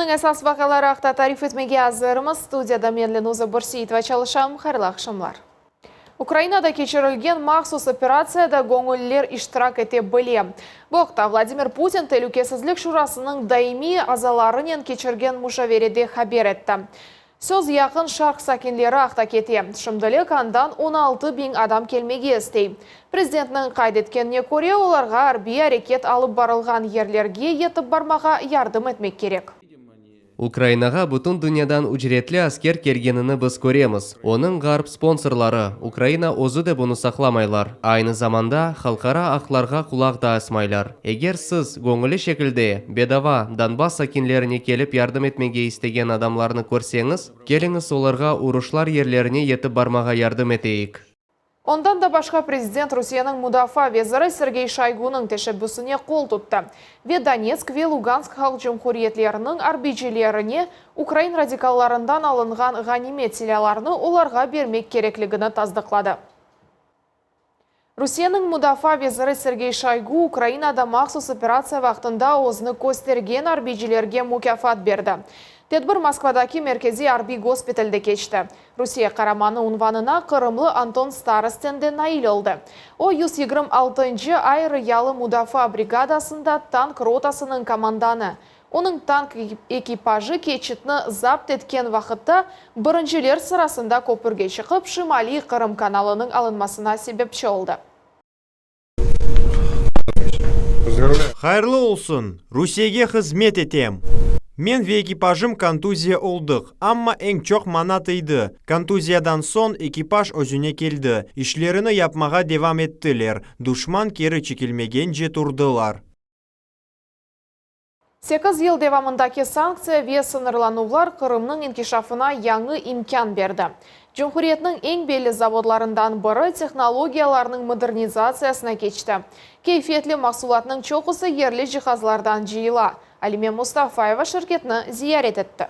Künniñ esas vaqiaları aqta tarif etmege azırmız. Studiyada men Lenuza Börseitova çalışam. Hayırlı aqşamlar. Ukrainada keçirilgen mahsus operatsiyada göñülliler iştirak ete bile. Bu aqta Vladimir Putin Telükesizlik Şurasınıñ daimiy azalarınen keçirgen muşaverede haber etti. Söz Yaqın Şarq sakinleri aqta kete. Şimdilik andan 16 biñ adam kelmege istey. Prezidentniñ qayd etkenine köre, olarğa arbiy areket alıp barılğan yerlerge yetip barmağa yardım etmek kerek. Ukrainağa bütün dünyadan ücretli asker kelgenini biz köremiz. Onıñ ğarp sponsorları, Ukraina özü de bunı saqlamaylar. Aynı zamanda halqara aqlarğa qulaq da asmaylar. Eger siz, göñülli şekilde, bedava, Donbass sakinlerine kelip yardım etmege istegen adamlarnı körseñiz, keliñiz olarğa uruşlar yerlerine yetip barmağa yardım eteyik. Ondan da başqa prezident Rusiyeniñ mudafaa veziri Sergey Şoygunıñ teşebbüsine qol tuttı ve Donetsk ve Lugansk halq cumhuriyetleriniñ arbiycilerine ukrain radikallarından alınğan ğanimet silâlarnı olarğa bermek kerekligini tasdıqladı. Rusiyeniñ mudafaa veziri Sergey Şoygu Ukrainada mahsus operatsiya vaqtında özüni köstergen arbiycilerge mukâfat berdi. Tedbir Moskvadaki Merkeziy arbiy gospitalde keçti. Rusiye qaramanı unvanına qırımlı Anton Starostin de nail oldı. O, 126-ncı ayrı yalı mudafaa brigadasında tank rotasınıñ komandanı. Onıñ tank ekipajı keçitni zapt etken vaqıtta birinciler sırasında köpürge çıqıp, Şimaliy Qırım kanalınıñ alınmasına sebepçi oldı. Hayırlı olsun! Rusiyege hızmet etem. Men ve ekipajım kontuziya oldıq, amma eñ çoq maña tiydi. Kontuziyadan soñ ekipaj özüne keldi, işlerini yapmağa devam ettiler, duşman keri çekilmegence turdılar. 8 yıl devamındaki sanktsiya ve sıñırlanuvlar Qırımnıñ inkişafına yañı imkân berdi. Cumhuriyetniñ eñ belli zavodlarından biri tehnologiyalarnıñ modernizatsiyasına keçti. Keyfiyetli mahsulatnıñ çoqusı yerli cihazlardan cıyıla. Alime Mustafayeva şirketni ziyaret etti.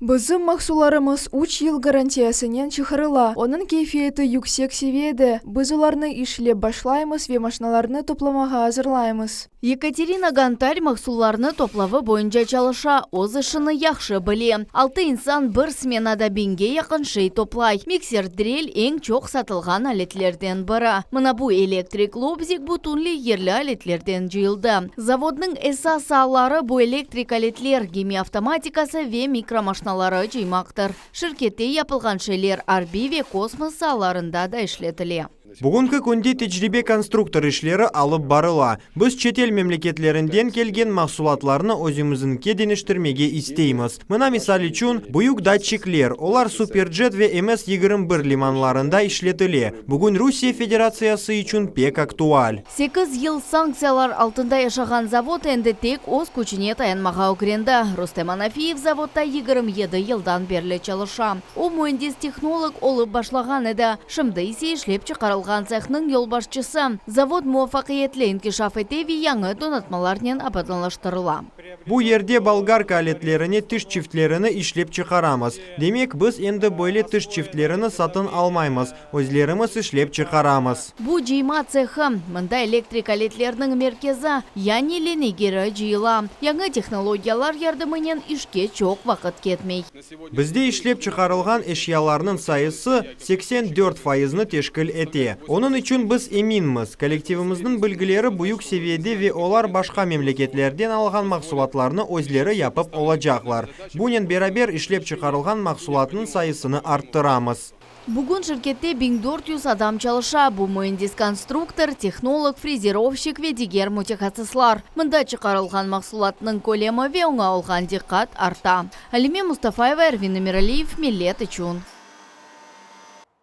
Bizim mahsullarımız üç yıl garantiyasınen çıqarıla, onıñ keyfiyeti yüksek seviyede. Biz olarnı işlep başlaymız ve maşnalarnı toplamağa azırlaymız. Yekaterina Gontar mahsullarnı toplavı boyunca çalışa, öz işini yahşı bile. Altı insan bir smenada biñge yaqın şey toplay. Mikser, drel eñ çoq satılğan aletlerden biri. Mına bu elektrik lobzik bütünley yerli aletlerden cıyıldı. Zavodnıñ esas saaları bu elektrik aletler, gemi avtomatikası ve mikromaşnaları cıymaqtır. Şirkette yapılğan şeyler arbiy ve kosmos saalarında da işletile. Bugünki künde tecribe-konstruktor işleri alıp barıla. Biz çetel memleketlerinden kelgen mahsulatlarnı özümiziñki deñiştirmege isteymiz. Mına, misal içün, büyük datçikler, olar Superjet ve MS 21 limanlarında işletile, bugün Rusiye Federatsiyası içün pek aktual. 8 yıl sanktsiyalar altında yaşağan zavod endi tek öz küçüne tayanmağa ögrendi. Rustem Anafiyev zavodda 27 yıldan berli çalışa. O, müendis-tehnolog olıp başlağan edi, şimdi ise işlep çıqarılğan tsehniñ yolbaşçısı. Zavod muvafaqiyetli inkişaf ete ve yañı donatmalarnen abadanlaştırıla. Bu yerde bolgarka aletlerine tiş çiftlerini işlep çıqaramız. Demek, biz endi böyle tiş çiftlerini satın almaymız, özlerimiz işlep çıqaramız. Bu cıyma tsehı, mında elektrik aletleriniñ merkezi, yani lenegeri cıyıla. Yañı tehnologiyalar yardımınen işke çoq vaqıt ketmey. Bizde işlep çıqarılğan eşyalarnıñ sayısı 84 fayıznı teşkil ete. Onıñ içün biz eminmiz, kollektivimizniñ bilgileri büyük seviyede ve olar başqa memleketlerden alğan mahsulatlarnı özleri yapıp olacaqlar. Bunen beraber işlep çıqarılğan mahsulatnıñ sayısını arttıramız. Bugün şirkette 1400 adam çalışa. Bu müendis-konstruktor, tehnolog, frezerovşik ve diger mütehassıslar. Mında çıqarılğan mahsulatnıñ kölemi ve oña olğan diqqat arta. Alime Mustafayeva, Ervin Emiraliyev, Millet içün.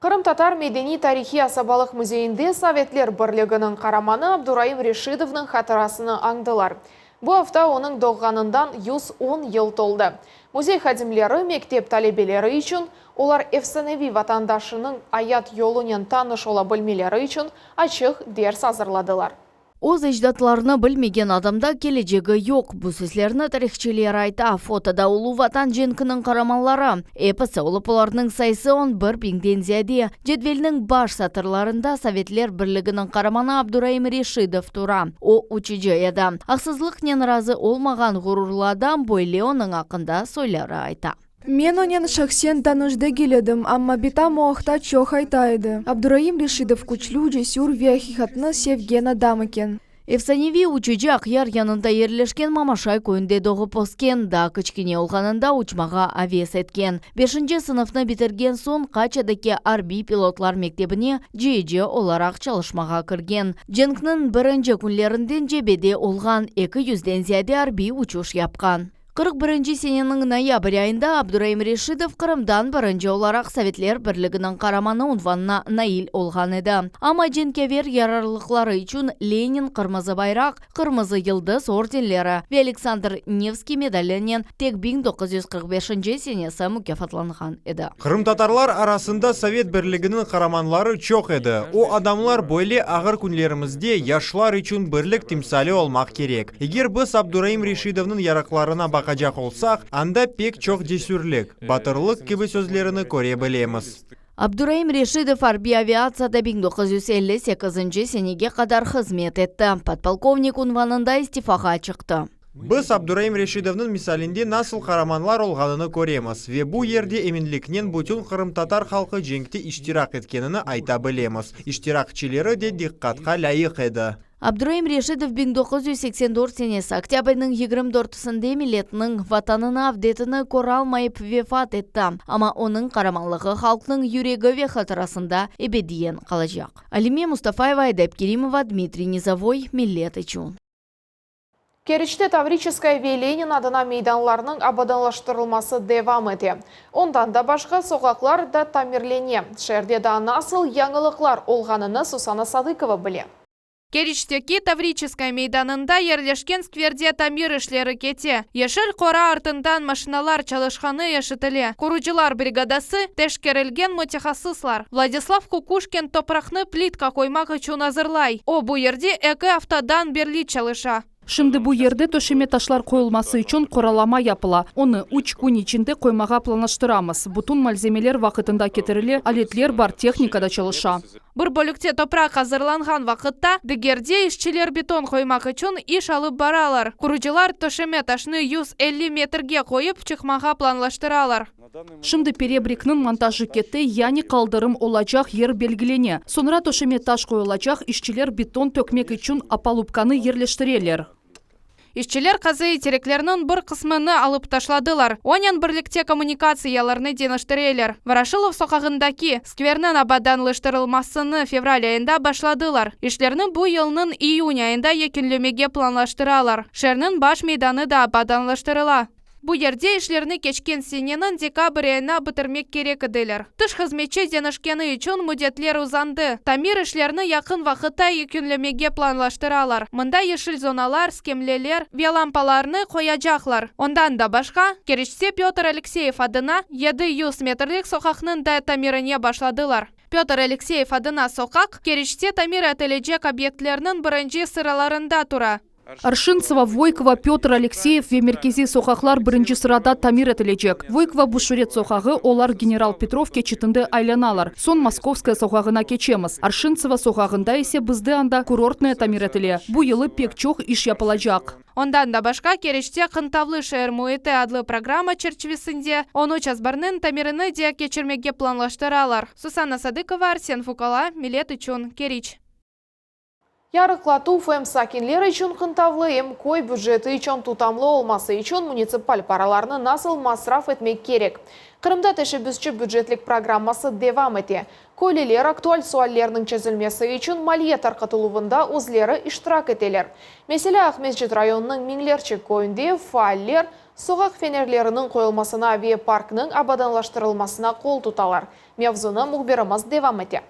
Qırımtatar medeniy-tarihiy asabalıq müzeyinde Sovetler Birliginiñ qaramanı Abduraim Reşidovnıñ hatırasını añdılar. Bu afta onıñ doğğanından 110 yıl toldı. Müzey hadimleri mektep talebeleri içün, olar efsaneviy vatandaşınıñ ayat yolunen tanış ola bilmeleri içün açıq ders azırladılar. Öz ecdatlarını bilmegen adamda kelecegi yoq. Bu sözlerni tarihçiler ayta. Fotoda Ulu Vatan cenkiniñ qaramanları. Episi olıp olarnıñ sayısı on bir biñden ziyade. Cedvelniñ baş satırlarında Sovetler Birliginiñ qaramanı Abduraim Reşidov tura. O, uçucı edi. Aqsızlıqnen razı olmağan ğururlı adam, böyle onıñ aqqında soyları ayta. Men onen şahsen tanış degil edim, amma bitam o aqta çoq ayta edi. Abduraim Reşidov küçlü, cesür ve aqiqatnı sevgen adam eken. Efsaneviy uçucı Aqyar yanında yerleşken Mamaşay köyünde doğıp ösken, daa kiçkene olğanında uçmağa aves etken. Beşinci sınıfnı bitirgen soñ Kaçadaki arbiy pilotlar mektebine ciyeci olaraq çalışmağa kirgen. Cenkniñ birinci künlerinden cebede olğan, eki yüzden ziyade arbiy uçuş yapqan. 41 seneniñ noyabr ayında Abduraim Reşidov Qırımdan birinci olaraq Sovetler Birliginiñ Qaramanı unvanına nail olğan edi. Amma cenkâver yararlıqları içün Lenin Qırmızı Bayraq, Qırmızı Yıldız ordenleri ve Aleksandr Nevskiy medalinen tek 1945 senesi mukâfatlanğan edi. Qırımtatarlar arasında Sovet Birliginiñ qaramanları çoq edi. O adamlar böyle ağır künlerimizde yaşlar içün birlik timsali olmaq kerek. Eger biz Abduraim Reşidovnıñ yarıqlarına baqacaq olsaq, anda pek çoq cesürlik, batırlıq kibi sözlerini köre bilemiz. Abduraim Reşidov arbiy aviatsiyada 1958 senege qadar hızmet etti, podpolkovnik unvanında istifağa çıqtı. Biz Abduraim Reşidovnıñ misalinde nasıl qaramanlar olğanını köremiz ve bu yerde eminliknen bütün qırımtatar halqı cenkte iştirak etkenini ayta bilemiz. İştirakçileri de diqqatqa lâyıq edi. Abduraim Reşidov 1984 senesi oktâbrniñ 24-sinde milletiniñ, Vatanına avdetini köralmayıp vefat etti, amma onıñ qaramanlığı halqnıñ yüregi ve hatırasında ebediyen qalacaq. Alime Mustafayeva, Edep Kerimova, Dmitriy Nizovoy, Millet içün. Keriçte Tavriçeskaya ve Lenin adına meydanlarnıñ abadanlaştırılması devam ete. Ondan da başqa, soqaqlar da tamirlene. Şeerde daa nasıl yañılıqlar olğanını Susana Sadıkova bile. Keriçteki Tavriçeskaya meydanında yerleşken skverde tamir işleri kete. Yeşil qora artından maşinalar çalışqanı eşitile. Qurucılar brigadası, teşkerilgen mütehassıslar. Vladislav Kukuşkin topraqnı plitka qoymaq içün azırlay. O, bu yerde eki aftadan berli çalışa. Şimdi bu yerde töşeme taşlar qoyulması içün qoralama yapıla. Onı üç kün içinde qoymağa planlaştıramız. Bütün malzemeler vaqıtında ketirile, aletler bar, tehnika da çalışa. Bir bölükte topraq azırlanğan vaqıtta, digerde işçiler beton qoymaq içün iş alıp baralar. Qurucılar töşeme taşnı 150 metrge qoyıp çıqmağa planlaştıralar. Şimdi perebrikniñ montajı kete, yani qaldırım olacaq yer belgilene. Soñra töşeme taş qoyulacaq, işçiler beton tökmek içün opalubkanı yerleştireler. İşçiler qazı tereklerniñ bir qısmını alıp taşladılar, onen birlikte kommunikatsiyalarnı deñiştireler. Voroşilov soqağındaki skverniñ abadanlaştırılmasını fevral ayında başladılar. İşlerni bu yılnıñ iyün ayında yekünlemege planlaştıralar. Şeerniñ baş meydanı da abadanlaştırıla. Bu yerde işlerni keçken seneniñ dekabr ayına bitirmek kerek ediler. Tış hızmetçi deñişkeni içün müddetler uzandı. Tamir işlerini yaqın vaqıtta yekünlemege planlaştıralar. Mında yeşil zonalar, skemleler ve lampalarnı qoyacaqlar. Ondan da başqa, Keriçte Pötr Alekseyev adına 700 metrlik soqaqnıñ da tamirine başladılar. Pötr Alekseyev adına soqaq, Keriçte tamir etilecek obyektlerniñ birinci sıralarında tura. Arşintseva, Voykova, Pötr Alekseyev ve Merkeziy soqaqlar birinci sırada tamir etilecek. Voykova Buşuret soqağı, olar General Petrov keçitinde aylanalar, soñ Moskovskaya soqağına keçemiz. Arşintseva soqağında ise bizde anda Kurortnaya tamir etile. Bu yılı pek çoq iş yapılacaq. Ondan da başqa, Keriçte Qıntavlı şeer müiti adlı programma çerçivesinde on üç azbarnıñ tamirini de keçirmege planlaştıralar. Susanna Sadıkova, Arsen Fukala, Millet içün, Keriç. Yarıqlatuv em sakinler içün qıntavlı, em köy büceti içün tutamlı olması içün munitsipal paralarnı nasıl masraf etmek kerek? Qırımda teşebbüsçi bücetlik programması devam ete. Köylüler aktual suallerniñ çezilmesi içün maliye tarqatıluvında özleri iştirak eteler. Meselâ, Aqmescit rayonınıñ Miñlerçik köyünde faaller soqaq fenerleriniñ qoyulmasına ve parknıñ abadanlaştırılmasına qol tutalar. Mevzunı mühbirimiz devam ete.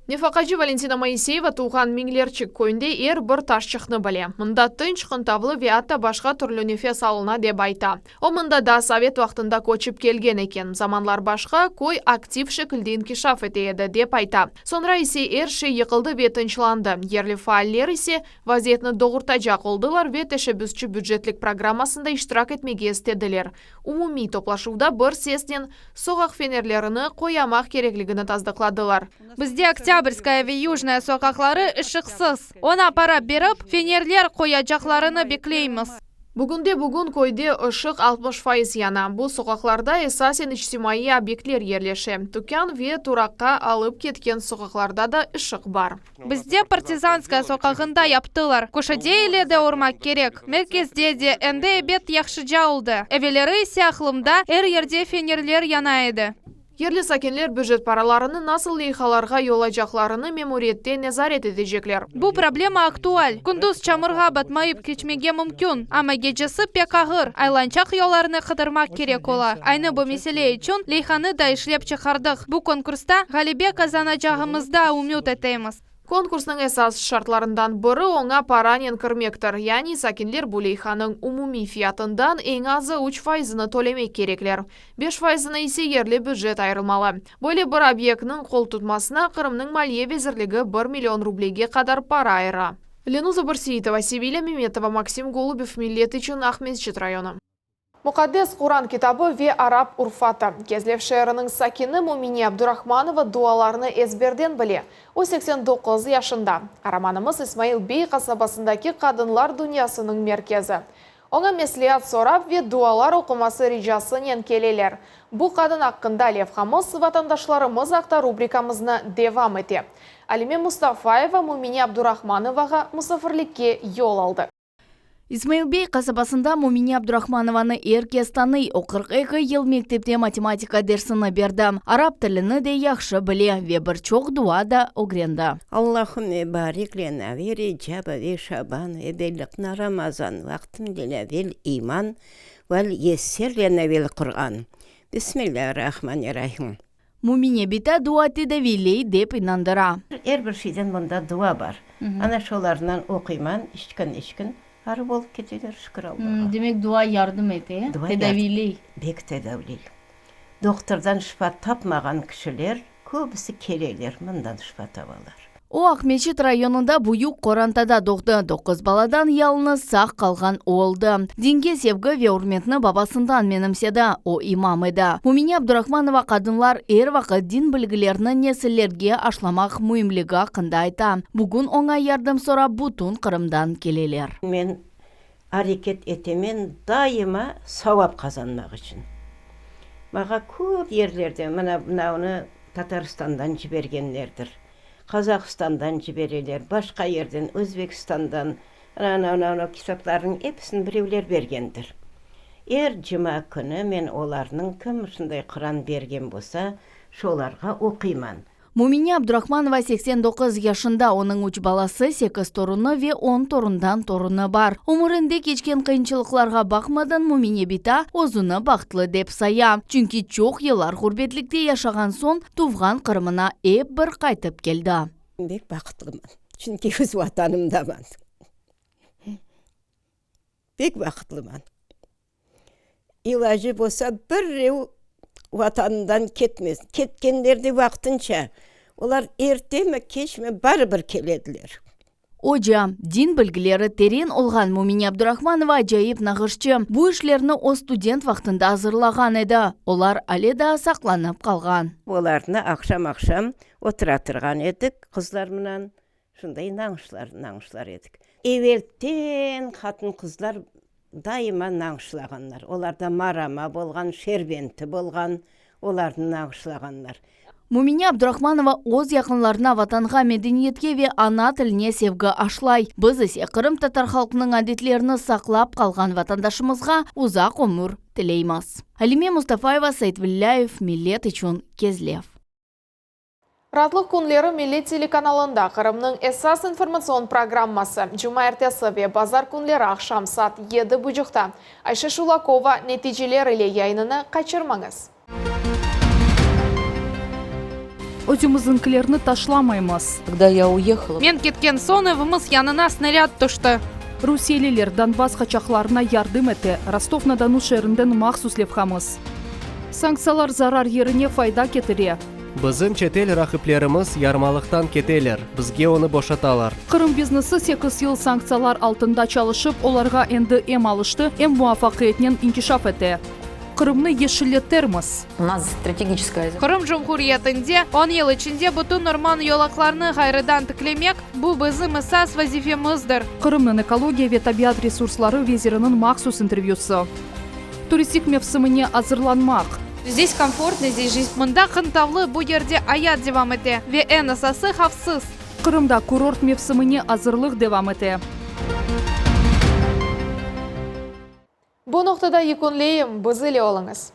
Nefaqacı Valentina Moiseyeva tuvğan Miñlerçik köyünde er bir taşçıqnı bile. Mında tınç, qıntavlı ve atta başqa türlü nefes alına, dep ayta. O, mında daa sovet vaqtında köçip kelgen eken. Zamanlar başqa, köy aktiv şekilde inkişaf ete edi, dep ayta. Soñra ise er şey yıqıldı ve tınçlandı. Yerli faaller ise vaziyetni doğurtacaq oldılar ve teşebbüsçi bücetlik programmasında iştirak etmege istediler. Umumiy toplaşuvda bir sesnen soqaq fenerlerini qoyamaq kerekligini tasdıqladılar. Bizde Oktâbrskaya ve Yujnaya soqaqları ışıqsız. Oña para berip, fenerler qoyacaqlarını bekleymiz. Bugünde-bugün köyde ışıq 60% yana. Bu soqaqlarda esasen içtimaiy obyektler yerleşe. Tükân ve turaqqa alıp ketken soqaqlarda da ışıq bar. Bizde Partizanskaya soqağında yaptılar. Köşede ile de urmaq kerek. Merkezde de. Endi ebet yahşıca oldı. Evelleri ise aqlımda, er yerde fenerler yana edi. Yerli sakinler bücet paralarını nasıl leyhalarğa yollaycaqlarını memuriyette nezaret etecekler. Bu problema aktual. Kündüz çamurğa batmayıp keçmege mümkün, amma gecesi pek ağır, aylançaq yollarnı qıdırmaq kerek ola. Aynı bu mesele içün leyhanı da işlep çıqardıq. Bu konkursta ğalebe qazanacağımızda ümüt etemiz. Konkursnıñ esas şartlarından biri oña paranen kirmektir, yani sakinler bu leyhanıñ umumiy fiyatından eñ azı üç fayızını tölemek kerekler. Beş fayızını ise yerli bücet ayırılmalı. Böyle bir obyektniñ qol tutmasına Qırımnıñ Maliye vezirligi bir million rublege qadar para ayıra. Lenuza Bırseitova, Sevilâ Memetova, Maksim Golubev, Millet içün, Aqmescit rayonı. Muqaddes Quran kitabı ve arap urfatı. Kezlev şeeriniñ sakini Mümine Abdurahmanova dualarnı ezberden bile. O 89 yaşında. Qaramanımız İsmail bey qasabasındaki qadınlar dünyasınıñ merkezi. Oña mesleat sorap ve dualar oquması ricasınen keleler. Bu qadın aqqında levhamız Vatandaşlarımız aqta rubrikamıznı devam ete. Alime Mustafayeva Mümine Abdurahmanovağa musafirlikke yol aldı. İsmail Bey qasabasında Mümine Abdurahmanovanı er kes tanıy. O 42 yıl mektepte matematika dersini berdi. Arap tilini de yahşı bile ve bir çoq dua da ögrendi. Allahümme barik lena ve Recebe ve Şaban ve belliqna Ramazan vaqtim lena vel iman vel yesser lena vel Quran. Bismillahirrahmanirrahim. Mümine bita dua tedaviyley dep inandıra. Er bir şeyden mında dua bar. Ana şolarından oquyman, içkin içkin, arı bolıp keteler, şükür Allağa. Demek dua yardım ete, tedaviyley. Bek tedaviyley. Doqtordan şifa tapmağan kişiler köbüsi keleler, mından şifa tabalar. O, Aqmeçit rayonında büyük qorantada doğdı, doquz baladan yalıñız sağ qalğan o oldı. Dinge sevgi ve ürmetni babasından menimsedi, o imam edi. Mümine Abdurahmanova qadınlar er vaqıt din bilgilerini nesillerge aşlamaq müimligi aqqında ayta. Bugün oña yardım sorap bütün Qırımdan keleler. Men areket etemen daima savap qazanmaq içün. Mağa köp yerlerden, mına mınavnı Tatarstandan cibergenlerdir, Qazahstandan cibereler, başqa yerden, Özbekistandan, mına-mına-mına kitaplarnıñ episini birevler bergendir. Er cuma künü men olarnıñ, kim şunday Quran bergen bolsa, şolarğa oquyman. Mümine Abdurahmanova 89 yaşında, onıñ üç balası, sekiz torunı ve on torundan torunı bar. Ömürinde keçken qıyınçılıqlarğa baqmadan, Mümine bita özüni bahtlı dep saya, çünki çoq yıllar ğurbetlikte yaşağan soñ, tuvğan Qırımına ep bir qaytıp keldi. Bek bahıtlıman, çünki öz Vatanımdaman. Bek bahıtlıman. İlâcı bolsa, birev Vatanından ketmez. Ketkenler de vaqtınca. Olar ertemi, keçmi baribir kelediler. Oca, din bilgileri teren olğan Mümine Abdurahmanova acayip nağışçı. Bu işlerni o student vaqtında azırlağan edi. Olar ale daa saqlanıp qalğan. Olarnı aqşam-aqşam oturatırğan edik qızlar mınan. Şunday nañışlar nañışlar edik. Evelden qatın-qızlar daima nañışlağanlar. Olarda marama bolğan, şerbenti bolğan, olarnı nañışlağanlar. Mümine Abdurahmanova öz yaqınlarına Vatanğa, medeniyetke ve ana tiline sevgi aşlay. Biz ise qırımtatar halqınıñ adetlerini saqlap qalğan vatandaşımızğa uzaq ömür tileymiz. Alime Mustafayeva, Sait Villâyev, Millet içün, Kezlev. Raatlıq künleri Millet telekanalında Qırımnıñ esas informatsion programması cumaertesi ve bazar künleri aqşam saat yedi buçuqta Ayşe Şulakova neticeler ile yayınını qaçırmañız. Özümizniñkilerni taşlamaymız. Kogda ya uehala. Men ketken soñ evimiz yanına snarâd tüşti. Rusiyeliler Donbass qaçaqlarına yardım ete, Rostov-na-Donu şeerinden mahsus levhamız. Sanktsiyalar zarar yerine fayda ketire. Bizim çetel raqiplerimiz yarmalıqtan keteler, bizge onı boşatalar. Qırım biznesi sekiz yıl sanktsiyalar altında çalışıp, olarğa endi em alıştı, em muvafaqiyetnen inkişaf ete. Qırımnı yeşilletermiz. U nas strategiçeskaya. Qırım Cumhuriyetinde on yıl içinde bütün orman yolaqlarını ğayrıdan tiklemek, bu bizim esas vazifemizdir. Qırımnıñ ekologiya ve tabiat resursları veziriniñ mahsus intervyüsi. Turistik mevsimine azırlanmaq. Zdes komfortno, zdes jizn. Mında qıntavlı, bu yerde ayat devam ete ve eñ esası havfsız. Qırımda kurort mevsimine azırlıq devam ete. Bu noqtada yekünleyim, biz ile oluñız.